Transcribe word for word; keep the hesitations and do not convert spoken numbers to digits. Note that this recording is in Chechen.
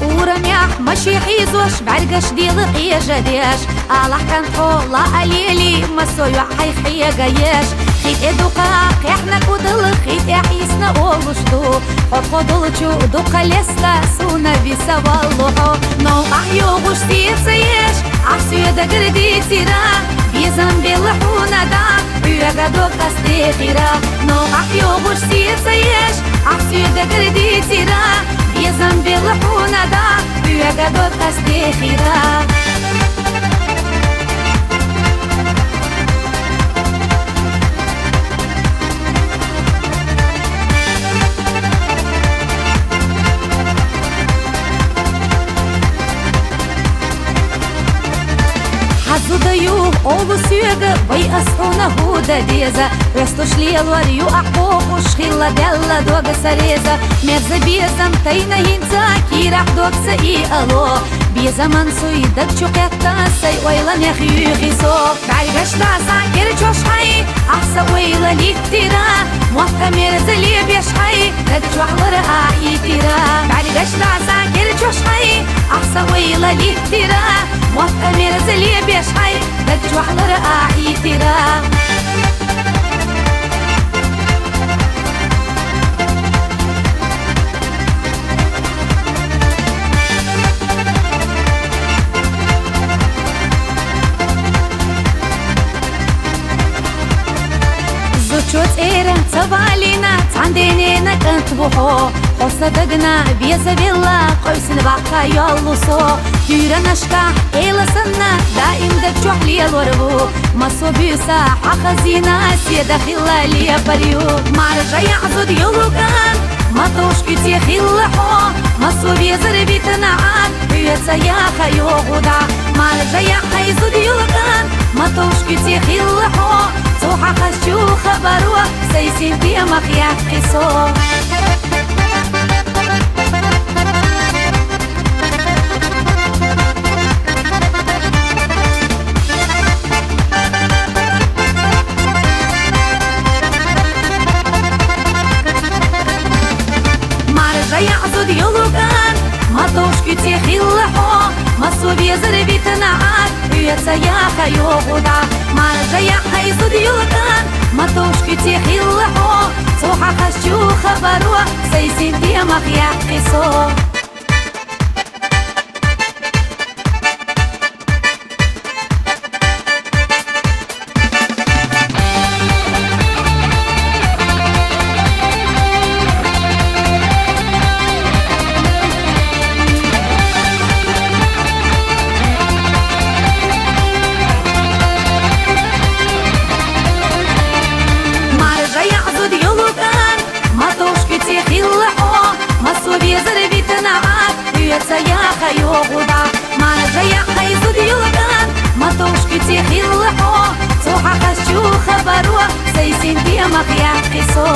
Урамехь маши хьийзош, бӀаргаш дела къежадеш, алахь кӀантхьо ла а лелий, массо йоӀ хьайх хьегаеш. Хи тӀе дукха кхехьна кӀудал, хи тӀехь йисна олуш ду. Хьо тхо долчу дукха лесна, суна виса валло хьо. Новкъахь йогӀуш сецаеш, ахь соьгара дийцира, безам белла хьуна да, хьоьга дог къастехира. Новкъахь йогӀуш сецаеш, ахь соьгара дийцира, безам белла хьуна да, хьоьга дог къастехира. Хьан зуда ю, олу соьга, вай, ас хьуна хӀун дан деза? Оьстуш лелор ю ахь бохуш, хилла баьлла дог сан реза. Мерза безам тайна хӀинца, кийрахь дог ца иало. Безаман суй даг чу кхетта, сай ойланех юьйхи со. БӀаргаш даса кер чош хьай, ахь сан ойла литтира, мотт а мерза лебеш хьай, даг чохь лар а Ӏитира. БӀаргаш даса кер чош хьай, ахь сан ойла литтира, мотт а мерза лебеш хьай, даг чохь лар а Ӏитира. Зудчо цӀера ца валийна, цхьана денна кӀант ву хьо. Хьо сан дагна веза велла, къовсина баккха йоллу со. Туьйранашкахь эла санна, даим даг чохь лелор ву. Массо буьйса хьан хазина, седа хилла лепар ю. Маржа яӀ зуда йолу кӀант, ма товш куьце хилла хьо. Массо везар витина Ӏад, хьоьца яха йогӀу дӀа. Маржа яӀ хьай зуда йолу кӀант, ма товш куьце хилла хьо. Цо хьан хазчу хабаро, сай синтемах яьккхи со. Маржа яӀ зуда йолу кӀант, ма товш куьце хилла хьо. Массо везар витина Ӏад, хьоьца яха йогӀу дӀа. Маржа яӀ хьай зуда йолу кӀант, ма товш куьце хилла хьо. Цо хьан хазчу хабаро, сай синтемах яьккхи со. Маржа яӀ зуда йолу кӀант, ма товш куьце хилла хьо. Массо везар витина Ӏад, хьоьца яха йогӀу дӀа. Маржа яӀ хьай зуда йолу кӀант, ма товш куьце хилла хьо. Цо хьан хазчу хабаро, сай синтемах яьккхи со.